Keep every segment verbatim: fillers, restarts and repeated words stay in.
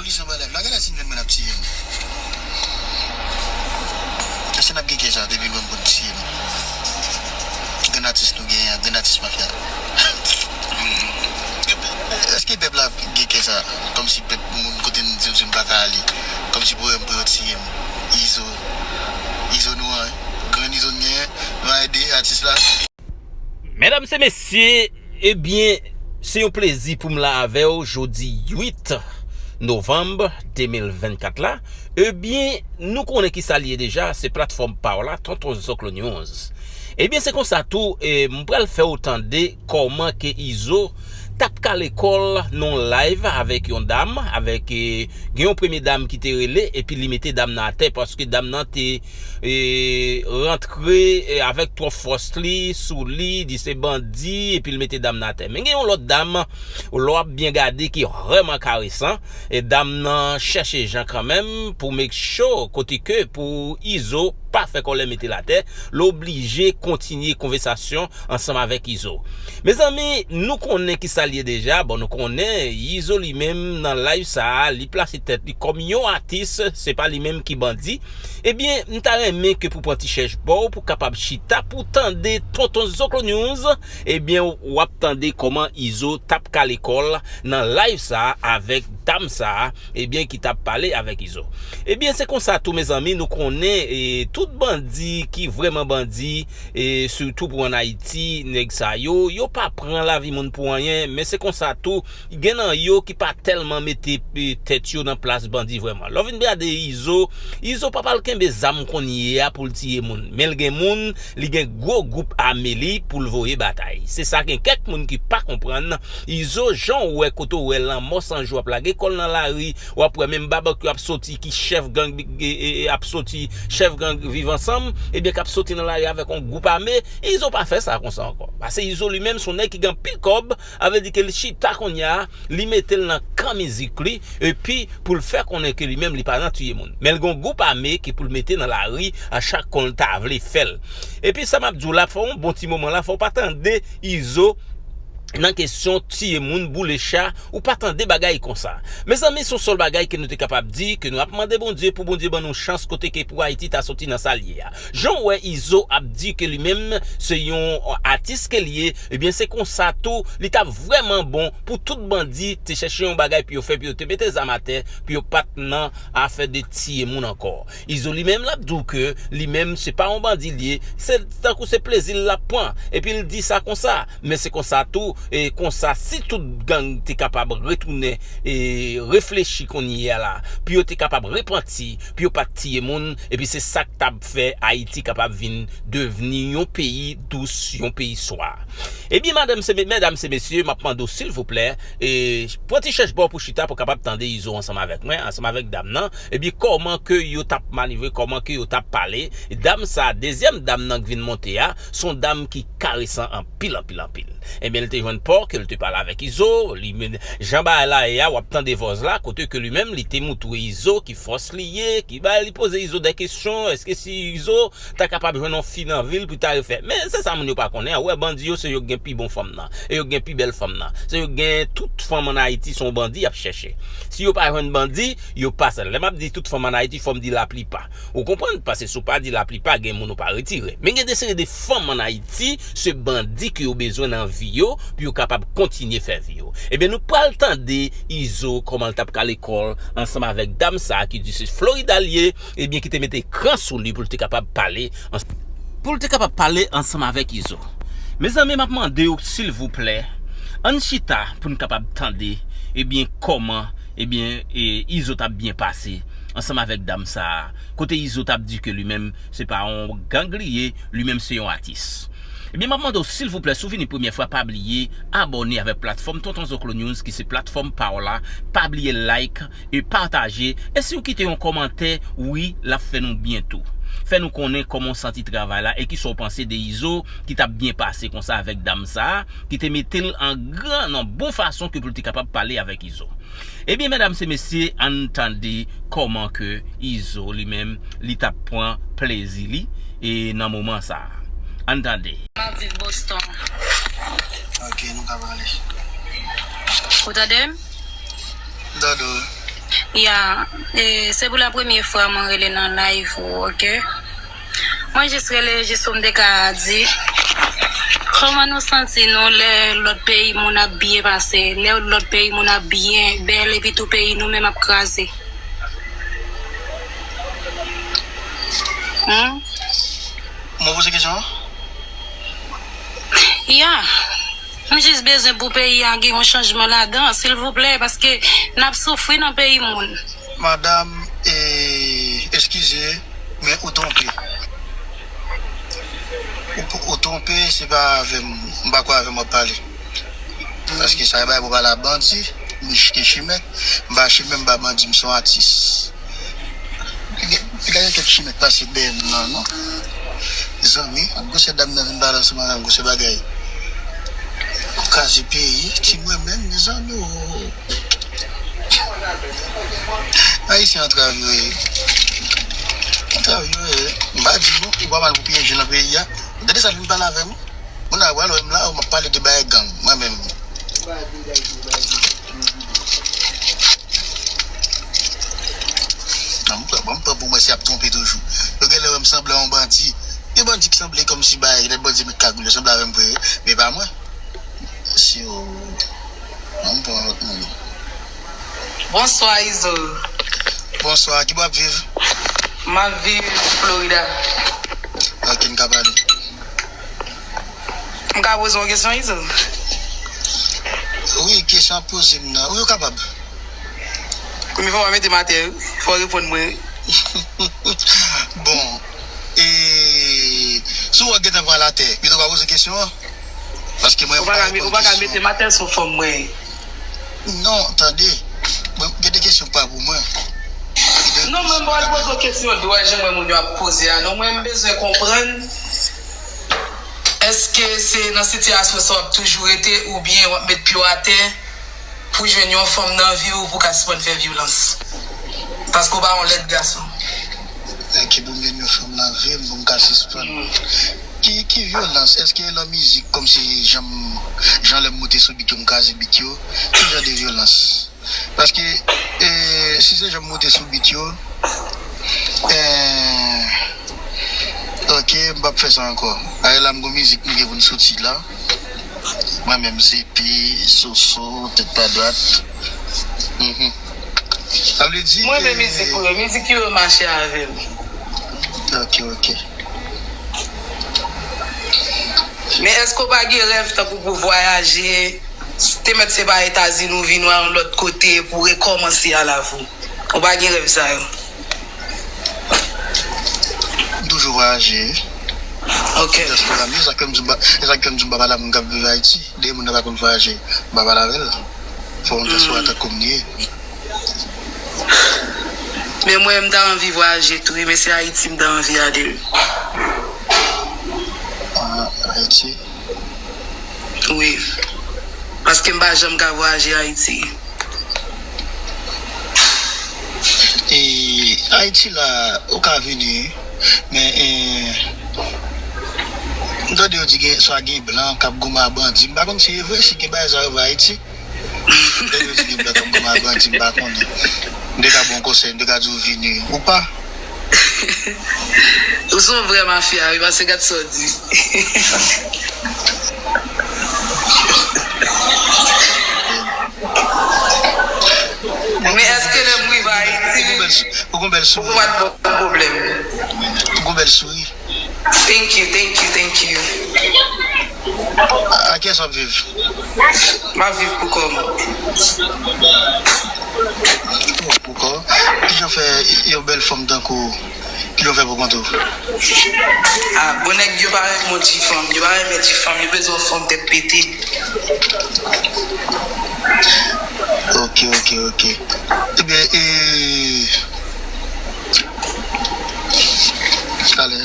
Polis anba live la, gade si n jwenn mwen ap tiye m. Èske n ap gen kè sa depi lwen pou n tiye m? Grann atis nou genyen an, grann atis mafya. Èske pèp la gen kè sa? Kòmsi pèp moun kote n di m pa ka ale. Kòmsi pou yo, pou yo tiye m. Izo, Izo nou an, grann Izo n genyen, nou a ede atis la. Medam e mesye, ebyen, se yon plezi pou m la avè w jodi uit novanm de mil vennkat la. Ebyen, nou konnen ki sa l ye deja, se platfòm pa w la, Tonton Zoklo News. Ebyen, se konsa tou, e, m pral fè w tande kòman ke Izo t ap kale kò l nan yon live avèk yon dam, avèk, e, gen yon premye dam ki te rele, epi li mete dam nan atè paske dam nan te e, rantre, e, avèk twòp fòs li sou li, di se bandi, epi l mete dam nan atè. Men gen yon lòt dam, lè w ap byen gade, ki vrèman karesan, e dam nan chèche jan kanmenm pou make sure kote ke pou Izo pa fè kòlè mete l atè, l oblije kontinye konvèsasyon ansanm avèk Izo. Mezanmi, nou konnen ki sa l ye deja. Bon, nou konnen Izo li menm nan live sa a, li plase tèt li kòm yon atis, se pa li menm ki bandi. Ebyen, m ta renmen ke pou pran ti chèch ba w pou kapab chita pou tande Tonton Zoklo News. Ebyen, w ap tande kòman Izo t ap kale kò l nan live sa a avèk dam sa a, ebyen, ki t ap pale avèk Izo. Ebyen, se konsa tou, mezanmi, nou konnen, e, tout bandi ki vrèman bandi, e, sitou pou ann Ayiti, nèg sa yo, yo pa pran lavi moun pou anyen, men se konsa tou, gen nan yo ki pa tèlman mete, e, tèt yo nan plas bandi vrèman. Lè w vin gade Izo, Izo pa pral kenbe zam kounye a pou l tiye moun, men l gen moun, li gen gwo gwoup ame li pou l voye batay. Se sa gen kèk moun ki pa konprann. Izo, jan w wè kote w wè Lanmò San Jou ap lage kò l nan lari, w ap wè menm Babakyou ap soti ki chèf gang, e, e, e, ap soti chèf gang Viv Ansanm, ebyen k ap soti nan lari avèk yon gwoup ame. Izo pa fè sa konsa ankò. Paske Izo li menm se yon nèg ki gen anpil kòb, sa vle di ke li chita kounye a, li mete l nan kan mizik li, epi pou l fè konnen ke li menm li pa nan tiye moun. Men l gen yon gwoup ame ki pou l mete nan lari a chak kon l ta vle fè l. Epi sa m ap di w la, fè yon bon ti moman la, fò w pa tande Izo nan kesyon tiye moun, boule cha, ou pa tande bagay konsa. Mezanmi, se yon sèl bagay ke nou te kapab di, ke nou ap mande Bondye pou Bondye ban nou chans kote ke pou Ayiti ta soti nan sa l ye a. Jan w wè Izo ap di ke li menm se yon atis ke l ye, ebyen se konsa tou, li t ap vrèman bon pou tout bandi te chèche yon bagay pou yo fè, pou yo te mete zam atè, pou yo pa t nan afè de tiye moun ankò. Izo li menm l ap di w ke li menm se pa yon bandi l ye, se tankou se plezi l l ap pran. Epi l di sa konsa, men se konsa tou, e konsa si tout gang te kapab retounen e reflechi kounye a la, pou yo te kapab repanti, pou yo pa t tiye moun, epi se sa k t ap fè Ayiti kapab vin devni yon peyi dous, yon peyi swa. Ebyen, madanm, se, medam, se mesye, m ap mande w, silvouplè, e, pran ti chèch ba w pou chita pou kapab tande Izo ansanm avèk mwen, ansanm avèk dam nan, ebyen, kòman ke yo t ap manevre, kòman ke yo t ap pale. Dam sa, dezyèm dam nan k vin monte a, se yon dam ki karesan anpil, anpil, anpil. Ebyen, l te jwenn pò ke l te pale avèk Izo, li men, jan bagay la ye a, w ap tande vòz la, kote ke li menm, li te moutre Izo ki fòs li ye, ki bagay, li poze Izo de kesyon, èske si Izo ta kapab jwenn yon fi nan vil pou ta refè. Men se sa moun yo pa konnen an. Ou wè bandi yo se yo k gen pi bon fanm nan. E yo k gen pi bèl fanm nan. Se yo k gen tout fanm ann Ayiti se yon bandi y ap chèche. Si yo pa jwenn bandi, yo pa sèl. Lè m ap di tout fanm ann Ayiti, fò m di laplipa. Ou konprann? Paske si w pa di laplipa, gen moun ou pa retire. Men gen de seri de fanm ann Ayiti, se bandi ke yo bezwen nan vi yo, pou yo kapab kontinye fè vi yo. Ebyen, nou pral tande Izo kòman l t ap kale kò l ansanm avèk dam sa a ki di se Florida l ye, ebyen, ki te mete kran sou li pou l te kapab pale ans-, pou l te kapab pale ansanm avèk Izo. Mezanmi, m ap mande w, silvouplè, ann chita pou n kapab tande, ebyen, kòman, ebyen, e, Izo t ap byen pase ansanm avèk dam sa a, kote Izo t ap di ke li menm, se pa yon gang li ye, li menm se yon atis. Ebyen, m ap mande w, silvouplè, si w vini premyè fwa, pa bliye abòne avèk platfòm Tonton Zoklo News, ki se platfòm pa w la. Pa bliye like e pataje. E si w kite yon kòmantè, wi, l ap fè nou byen tou. Fè nou konnen kòman w santi travay la e kisa w panse de Izo ki t ap byen pase konsa avèk dam sa a, ki te mete l an gran, nan bon fason ke pou l te kapab pale avèk Izo. Ebyen, medam e mesye, ann tande kòman ke Izo li menm, li t ap pran plezi li e nan moman sa a. Ann tande. M ap viv Boston. Ok, nou ka pale. Ou tande m? M tande w. Ya, e, se pou la premye fwa mwen rele nan live ou, oke? Mwen jis rele jis pou m te ka di, kòman nou santi nou lè lòt peyi moun ap byen pase, lè lòt peyi moun ap byen, bèl, epi tou peyi nou menm ap kraze? Hmm? Mwen poze kesyon an? Ya. M jis bezwen pou peyi a gen yon chanjman ladan, silvouplè, paske n ap soufri nan peyi moun. Madanm, e, eskize, men ou twonpe. Ou, ou twonpe, se pa avè m, m pa kwè avè m w ap pale. Paske sa e bagay pou pale a bandi, m chite chimè, m pa chimè, m pa bandi, m se yon atis. Piga gen kèk chimè k pase dèyè m nan, non. Mezanmi, ap gwosè dam nan vin pale ansanm avè m, gwosè bagay. Ap kraze peyi, ti mwen menm, mezanmi, o. Ayisyen antrav yo ye. Antrav yo ye. M pa di non, ou pa mal pou pyeje nan peyi a. Gade sa l vin pale avè m. Moun nan pral wè m la, m ap pale de bagay gang, mwen menm. Non, m pran, bon, m pran pou mwen si ap twonpe toujou. Yo genlè wè m sanble a yon bandi. Gen bandi ki sanble kòmsi bagay, lè bandi met kagoul, yo sanble avè m vre, men pa mwen. Si yo, non, m pran lòt moun. Bonswa, Izo. Bonswa, ki bò w ap viv? M ap viv Florida. Ok, n ka pale. M ka poze w yon kesyon, Izo? Wi, kesyon ap poze m nan. Wi, ou kapab. Men fò w pa mete m atè, wi. Fò w reponn mwen, wi. Bon, e, si w gentan pral atè, pito w pa poze kesyon an. Paske mwen, ou pa ka, ou pa ka mete m atè sou fanm mwen. Non, tande. Mwen, gen de kesyon pa pou mwen. Non, mwen, m pa al poze w kesyon dwòl jan mwen moun yo ap poze a. Non, mwen, m bezwen konprann, èske se nan sitiyasyon sa w ap toujou rete oubyen w ap met pye w atè pou jwenn yon fanm nan vi w pou w ka sispann fè vyolans? Paske w pa yon lèd gason. Ok, pou m jwenn yon fanm nan vi m, pou m ka sispann. Ki, ki vyolans? Èske lan mizik, kòmsi jan m, jan lè m moute sou bit yo, m kraze bit yo? Ki jan de vyolans? Paske, e, si se jan m moute sou bit yo, e, ok, m p ap fè sa ankò. Ayè la, m gon mizik m gen pou n soti la. Mwen menm, Zepi, Soso, Tèt pa dwat. Mhm. Sa vle di, mwen renmen, e, mizik ou yo, mizik yo mache avè m. Ok, ok. Men èske w pa gen rèv tankou pou vwayaje, te mèt se pa Etazini ou vin yon lòt kote pou rekòmanse alavan? Ou pa gen rèv sa yo? M toujou vwayaje. Ok. Dyaspora m, e sa k fè m di m pa, e sa k fè m di m pa pale a moun k ap viv Ayiti. Depi moun nan pa konn vwayaje, m pa pale avè l. Fò yon dyaspora tankou m li ye. Men mwen, m ta anvi vwayaje tou, wi, men se Ayiti m ta anvi ale, wi. Ah, Ayiti? Wi. Paske m pa janm ka vwayaje Ayiti. E, Ayiti la, ou ka vini, men, e, m tande yo di gen, swa gen blan k ap goumen ak bandi. M pa konn si e vre, si gen bagay sa yo vre Ayiti. Lè yo di gen blan k ap goumen ak bandi, m pa konnen. M te ka ba w konsèy, m te ka di w vini. Ou pa? Ou se yon vrè mafya, wi, paske gad sa w di. Men èske lè m rive Ayiti, ou gon bèl sou-, ou gon bèl souri, ou gon bèl pwoblèm? Ou gon bèl souri. Thank you, thank you, thank you. A, a kiyès w ap viv? M ap viv pou kò m. Oh, pou kò w? Kijan w fè yon bèl fanm tankou w? Kijan w fè pou kont ou? Ah, bon, nèg yo pa renmen ti fanm, yo pa renmen ti fanm, yo bezwen yon fanm tèt pete. Ok, ok, ok. Ebyen, e, talè.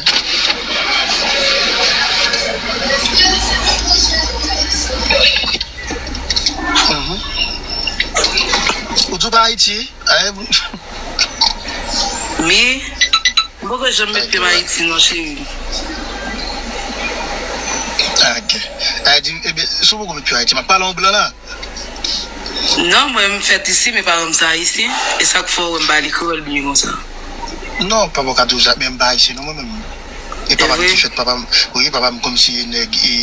Mhm. Ou tou pa Ayiti? Ay, mi, m poko janm met pye m Ayiti non, cheri. Ah, ok. Ay, di, ebyen, si w poko met pye Ayiti, m ap pale yon blan la. Non, mwen, m fèt isi, men paran m se ayisyen. E sa k fè w wè m pale kreyòl byen konsa. Non, papa w ka di w sa, men m pa ayisyen non, mwen menm. E papa m ki fèt papa m, wi, papa m kòmsi e nèg e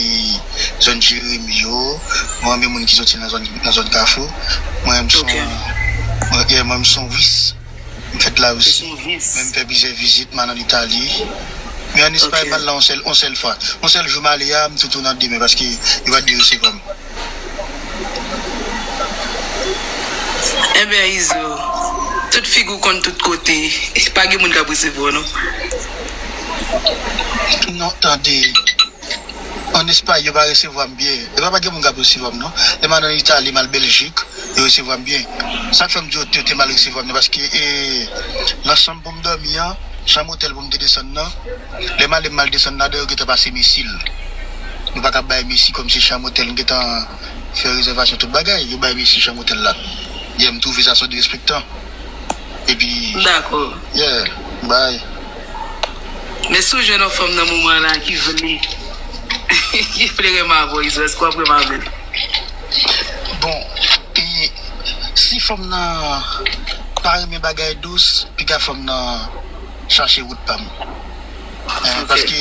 zòn Jeremi yo. Mwen renmen moun ki soti nan zòn, nan zòn Kafou. Mwen menm se yon, mwen, yeah, mwen menm se yon Wis. M fèt la osi. Men m fè plizyè vizit, m al ann Itali. Men ann Espay, m al la yon sèl, yon sèl fwa. Yon sèl jou m ale a, m tou tounen demen paske yo pa t vle resevwa m. Enben, Izo, tout figi w konn tout kote. Pa gen moun k ap resevwa w, non. Non, tande. Ann Espay, yo pa resevwa m byen. E pa, pa gen moun k ap resevwa m, non. Lè m al ann Itali, m al Beljik, yo resevwa m byen. Sa k fè m di yo te, te mal resevwa m nan, paske, e, nan chanm pou m dòmi an, chanm otèl pou m te desann nan, lè m ale, m al desann ladan, yo gentan pase Mesi l. Nou pa ka bay Mesi kòmsi chanm otèl, m gentan fè rezèvasyon tout bagay, yo bay Mesi chanm otèl la. Yeah, m twouve sa se yon derespektan. Epi, dakò. Yeah, bay. Men si w jwenn yon fanm nan moman la ki vle, ki vle renmen avè w, Izo, èske w ap renmen avè l? Bon, e si fanm nan pa renmen bagay dous, piga fanm nan chache wout pa m. Eh, paske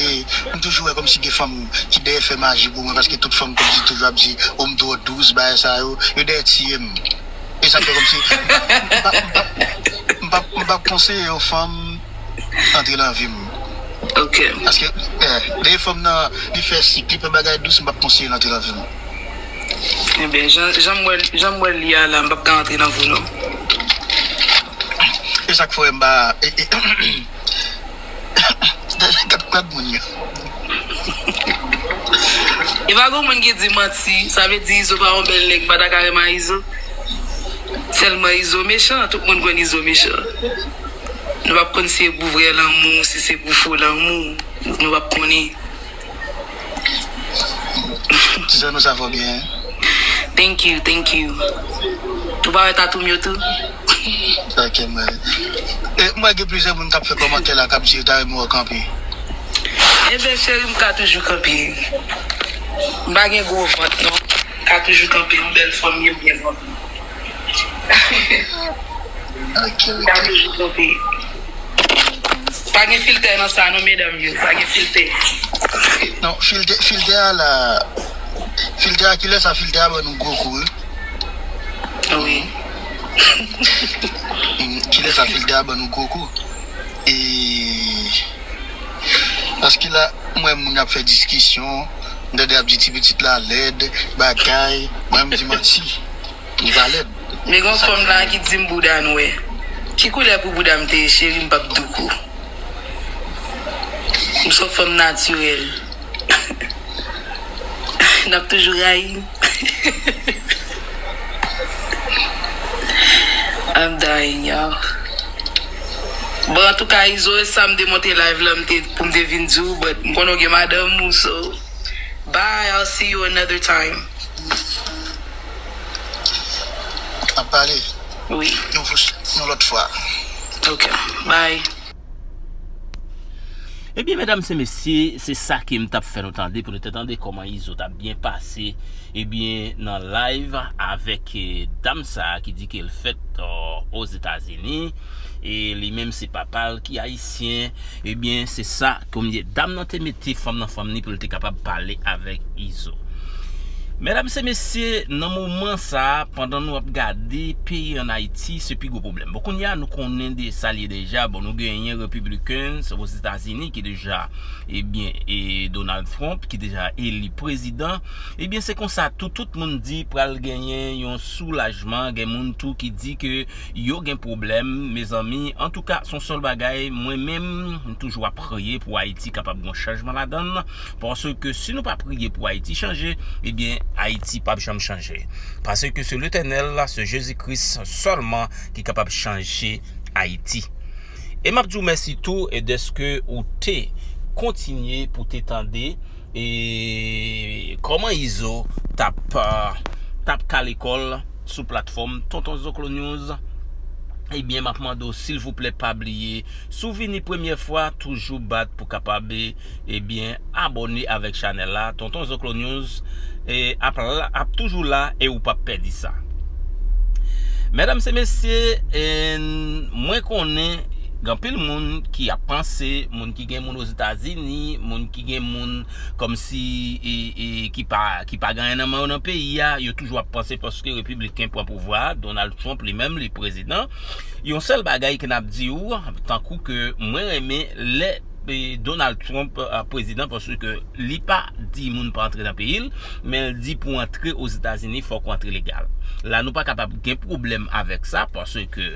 m toujou wè kòmsi gen fanm ki dèyè fè maji pou mwen, paske tout fanm kòmsi toujou ap di, o, m twò dous, bagay sa yo, yo dèyè tiye m. E sa k fè kòmsi m p ap, m p ap, m p ap, m p ap, m p ap konseye yon fanm antre nan vi m. Ok. Paske, eh, lè fanm nan, li fè sik, li fè bagay dous, m p ap konseye l antre nan vi m. Ebyen, jan, jan m wè, jan m wè l ye a la, m p ap ka antre nan vi w non. E sa k fè m pa, e, e, gad, gad moun yo. E pa gen moun ki di manti, sa vle di Izo pa yon bèl nèg, m pa ta ka renmen Izo. Sèlman Izo mechan, tout moun konn Izo mechan. Nou p ap konn si se pou vrè lanmou, si se pou fo lanmou, nou p ap konnen. Ti Zano, sa fò byen. Thank you, thank you. Ou pa wè tatou m yo tou? Ok, mwen. E, mwen gen plizyè moun k ap fè kòmantè la, k ap di yo ta renmen wè w kanpe. Ebyen, cheri, m ka toujou kanpe. M pa gen gwo vant, non. M ka toujou kanpe, yon bèl fanm, m byen kanpe. Ok, ok. M ka toujou kanpe. Pa gen filtè nan sa non, medam yo. Pa gen filtè. Non, filtè, filtè a la. Filtè a, kilè sa filtè a ban nou gwo kou, wi? Wi. Mm, kilè sa filtè a ban nou gwo kou? E, paske la, m wè moun ap fè diskisyon, m tande ap di ti pitit la lèd, bagay, mwen m di manti. Li pa lèd. Men gen yon fanm la ki di m bouda nwè. Ki koulè pou bouda m te ye, cheri, m p ap di w kou. M se yon fanm natirèl. N ap toujou rayi m. I'm dying, y'all. Bon, antouka, Izo, e sa m te monte live la, m te, pou m te vin di w, but m konnen w gen madanm ou, so, bye, I'll see you another time. N ap pale. Wi. Yon fò, yon lòt fwa. Ok, bye. Ebyen, medam e mesye, se sa ke m t ap fè nou tande, pou nou te tande kòman Izo t ap byen pase, ebyen, nan live avèk, eh, dam sa a ki di ke l fèt, eh, Ozetazini, e li menm se papa l ki ayisyen, ebyen, se sa, kòm dam nan te mete fanm nan fanm ni pou l te kapab pale avèk Izo. Medam e mesye, nan moman sa a, pandan nou ap gade peyi ann Ayiti, se pi gwo pwoblèm. Bon, kounye a, nou konnen de sa l ye deja. Bon, nou genyen Republicans Ozetazini ki deja, ebyen, e Donald Trump ki deja eli prezidan. Ebyen, se konsa tou, tout moun di pral genyen yon soulajman. Gen moun tou ki di ke yo gen pwoblèm, mezanmi. Antouka, se yon sèl bagay, mwen menm, m toujou ap priye pou Ayiti kapab gen yon chanjman ladan l. Paske si nou pa priye pou Ayiti chanje, ebyen, Ayiti p ap janm chanje. Paske se Letènèl, se Jezi Kris sèlman ki kapab chanje Ayiti. E m ap di w mèsi tou, e dèske ou te kontinye pou te tande, e kòman Izo t ap, t ap kale kò l sou platfòm Tonton Zoklo News. Ebyen, m ap mande w, silvouplè, pa bliye, si w vini premyè fwa, toujou bat pou kapab, ebyen, abòne avèk chanèl la. Tonton Zoklo News, e, ap la, ap toujou la, e ou p ap pèdi sa. Medam e mesye, e, mwen konnen gen anpil moun ki ap panse, moun ki gen moun Ozetazini, moun ki gen moun kòmsi, e, e, ki pa, ki pa gen anyen nan men yo nan peyi a, yo toujou ap panse paske repibliken pran pouvwa a, Donald Trump li menm, li prezidan. Yon sèl bagay ke n ap di w, tankou ke mwen renmen lè e, Donald Trump, a, prezidan, paske li pa di moun pa antre nan peyi l, men l di pou antre Ozetazini, fòk ou antre legal. La, nou pa kapab gen pwoblèm avèk sa, paske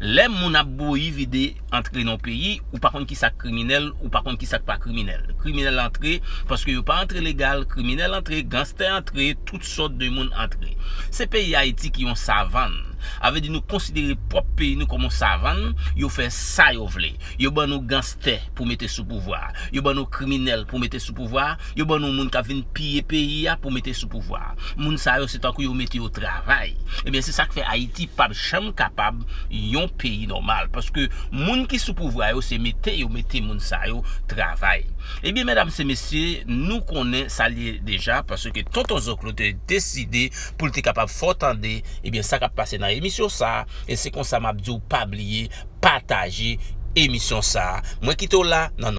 lè moun ap bouyi vide antre nan peyi, ou pa konn ki sa k kriminèl, ou pa konn ki sa k pa kriminèl. Kriminèl antre paske yo pa antre legal, kriminèl antre, ganstè antre, tout sòt de moun antre. Se peyi Ayiti ki yon savann. A vle di nou konsidere pwòp peyi nou kòm yon savann, yo fè sa yo vle. Yo ban nou ganstè pou mete sou pouvwa a. Yo ban nou kriminèl pou mete sou pouvwa a. Yo ban nou moun k ap vin piye peyi a pou mete sou pouvwa a. Moun sa yo se tankou yo mete yo travay. Ebyen, se sa k fè Ayiti p ap janm kapab yon peyi nòmal. Paske moun ki sou pouvwa yo se mete yo mete moun sa yo travay. Ebyen, medam e mesye, nou konnen sa l ye deja, paske Tonton Zoklo te deside pou l te kapab fè w tande, ebyen, sa k ap pase nan emisyon sa a. E se konsa m ap di w pa bliye pataje emisyon sa a. Mwen kite w la nan